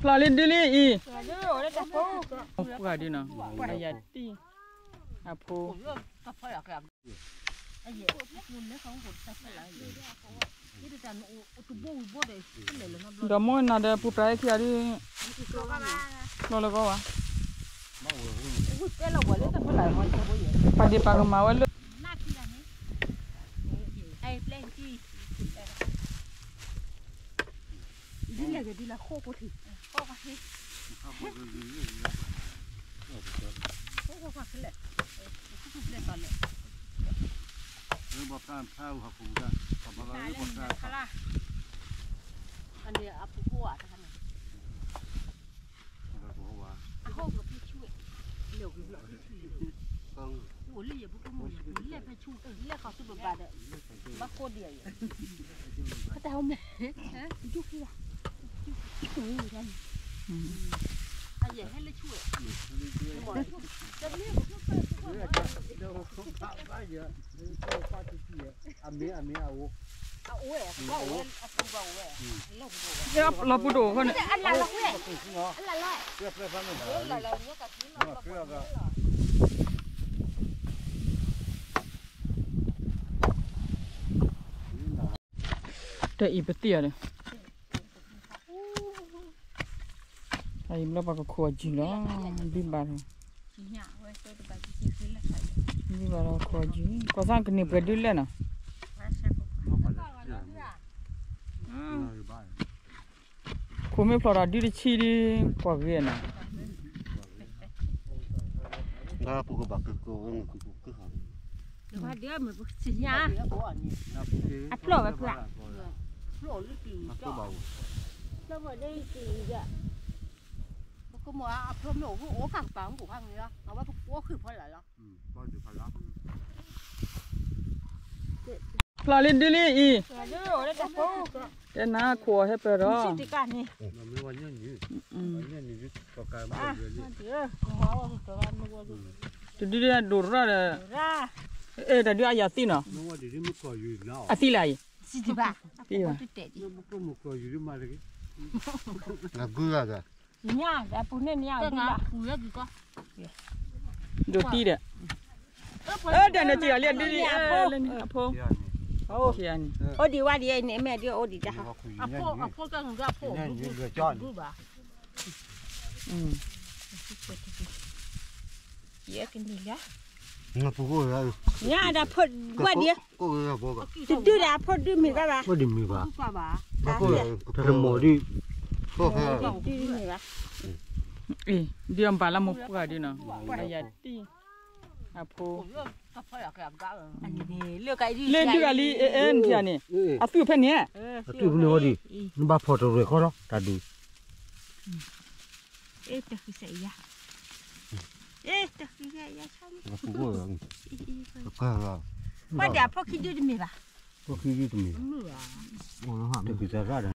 ဖျိးလံဒုလံအံၤ, ပှၤဒုနီၤ, အယၤတံၢ်, အဖိ ဒီးမိၢ်နၤဒီးပူၤပြးဟဲခံဂၤဒု, လီၤလၢကီၢ်ဝဲ, ပာ်ဒ့ၣ်ပာ်ကမၤဝဲလၢ ဒ်လဲၣ်ဂ့ၤဒ်လဲၣ်ဃိၣ်ဖိထံး, ဃိၣ်ဖိထံး, ဃိၣ်ဖိခဲလၢာ်, ဃိၣ်ဖိခဲလၢာ်, အန့ၣ်အဖိဃိၣ်ဧါတခါန့ၣ် အဟိၣ်ကဖဲဆူၣ်, အိၣ်လၢယဖိကမိၣ်ယၤ လဲၤဖဲဆူၣ် လဲၤခီဆူၣ်ပဘၣ်ဒီး, ဘၣ်ဃိၣ်ဒံးအံၤ, ပတၢ်ဟိၣ်မး, ယိၣ်ခံဘၣ်, အယဲၢ်ဟဲလၢဆူၣ်, တမ့ၢ် အအိၣ်ဝဲ အပူၤဘၣ်အိၣ်ဝဲ, လီၤပူၤတအိၣ်ဃီန့ၣ်, အလၢ်လီၤဝဲ, အလၢ်လီၤ, တအံၤပသံၣ်အီၤဒီး, အအံၤဘျီပှၤကခိးအီၤယံၤလီၤ, ဘံၣ်ဘၣ်လီၤ, ဘံၣ်ဘၣ်လီၤခိးအီၤယံၤ, ကွၢ်စၢ်ကန့ၢ်ပှဲၤဒုလဲၣ်နီၤ, ခိးမ့ၢ်ဖျိးဒီးဒုတဆံဒု, ကွၢ်ဂ့ၤနီၤ, ပကဘၣ်ကက, အဖျိးဝဲဖျါ, ပကမၤအဖျိးမ့ၢ်အိၣ်အိၣ်ကကပၤမ့ၢ်အိၣ်ဖးန့ၣ်လီၤ, အဝဲပကအိၣ်ဃုာ်ဖီလာ်လီၤ, ဖျိးလံဒုလံအံၤ, တဲနၤခိးအီၤဟဲပၢၢ်ဒီး, တဒုဒၣ်ဒိၣ်ရၣ်ဒီး, အဲ တဒုအယၤသံနီၤ, အသံလၢအံၤ, သံဘၣ်, ဒိၣ်တံၢ်ဒီး, အိၣ်ဒံးဝဲဒံးအံၤန့ၣ် မ့ၢ်ဒ်အိၣ်ဒံးတၢ်, ညါဒီးဖိဒံးဝဲဒံး, တဒုဒၣ်အဖိဒုမ့ၢ်ဘၣ်ဘၣ်, ဒုမ့ၢ်ဘၣ်, ဒုမ့ၢ်ဘၣ်, ဒုအဘၣ်လၢမိၢ်ပှၢ်ဒုနီၤ, အယၤတံၢ်, အဖိ လၢဒုဂၤလံ အဲၣ်န့ၣ်, အသွံၣ်ဖဲန့ၣ်, အသွံၣ်ဖဲန့ၣ်ဝဲဒံး, နဘၣ်ဖီၣ်တရဲၣ်ဃီလီၤ တၢ်ဒုး, တဃံစဲးယၤ, တဃံစဲးယၤ, ဘၣ်ဒီးအဖိခံဒုတမ့ၢ်ဘၣ်, ဖိခံဒုတမ့ၢ်ဘၣ်, တဃံစဲးရၣ်ဒီး